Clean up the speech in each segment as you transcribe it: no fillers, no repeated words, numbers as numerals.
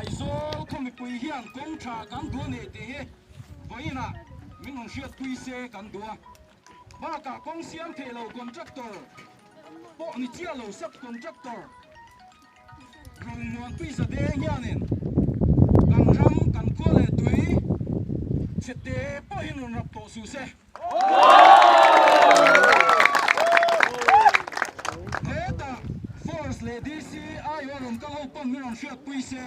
Ngaizawl khaw mipui hian kawng tha kan duh a ni tih hi vawiinah min rawn hriatpui se kan duh a. Bakah kawng siam thei lo contractor pawh ni chiah lo sub contractor Romuanpui Zadeng hianin kan ram kan khua leh tui chhete pawhin rawn rap tawh suh se. Hetah Force leh DC aiawh rawn kal ho pawn min rawn hriatpui se.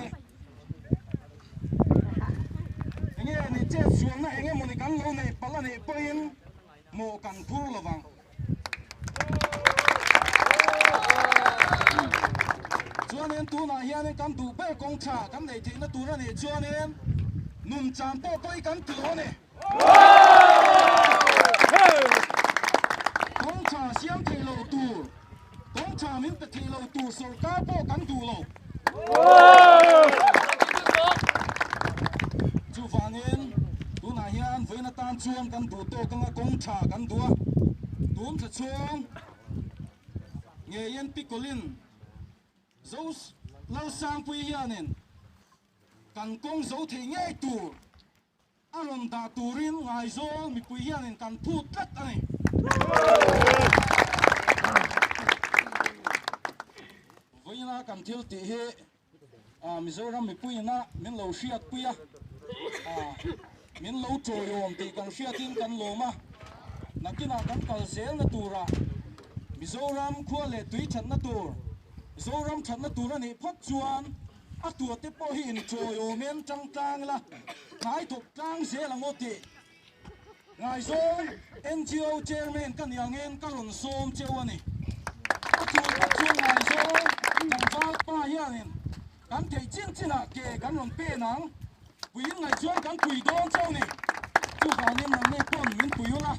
Enge ni chet sualna eng emawni kan lo neih palh a nih pawhin mawh kan phur lo vang. Chuanin tunah hianin kan duh ber kawng tha kan neih theihna tur a nih chuanin nun chan pawh pawh hi kan ti lo a ni. Kawng tha siam theih loh tur, kawng tha min pe theih loh tur sorkar pawh kan duh lo. Chuvangin tunah hian vawiin atan chuan kan duh tawk anga kawng tha kan duh a, tun thla chhung ngeiin Pikolin Zo Lalsangpui hianin kan kawng zo thei ngei tur A rawn dah turin Ngaizawl mipui hianin kan phut tlat a ni. Vawiina kan thil tih hi Mizoram mipuiina min lo hriatpui a, min lo tawiawm tih kan hriatin kan lawm a. Nakinah kan kal zelna turah Mizoram khua leh tui thatna tur, Zoram thatna tur a nih phawt chuan A tuate pawh hi inṭawiawmin ṭang tlang ila, hnai thawk tlang zel ang aw tih Ngaizawng NGO Chairman ka ni angin ka rawn sawm cheu a ni. A tul tak chu Ngaizawng tlangval pa hianin kan theih chin chinah ke kan rawn pen ang, puiin ngaih chuan kan pui dawn cheu ni. Chuvangin nangni pawn min pui ula,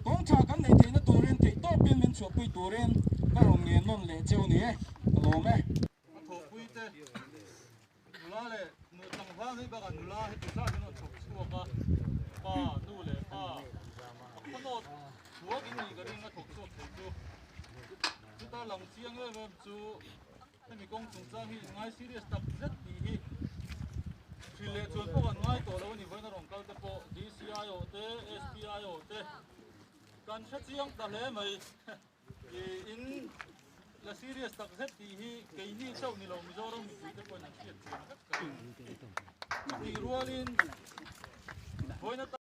kawng ṭha kan neih theihna turin theihtawpin min chhuahpui turin ka rawn ngen nawn leh cheu ni e, ka lawm e. A thawhpui te nula leh nu tlangval mai bakah nula heti zat in rawn chhawp chhuak a, pa, nu leh pa a khawnawt thuak in nih ka ring a thawk chhuak thei chu. Chuta lang chiang em em chu hemi kawng chungchang hi ngai serious tak zet tih hi hrilh leh chuan pawh kan ngai tawh lo a ni vawiin a rawn kal te pawh DCI aw te SPI aw te kan hre chiang ta hle mai. In la serious tak zet tih hi keini chauh ni lo Mizoram mipui te pawhin an hriat chian vek ka ring. Tih rualin vawiin atan.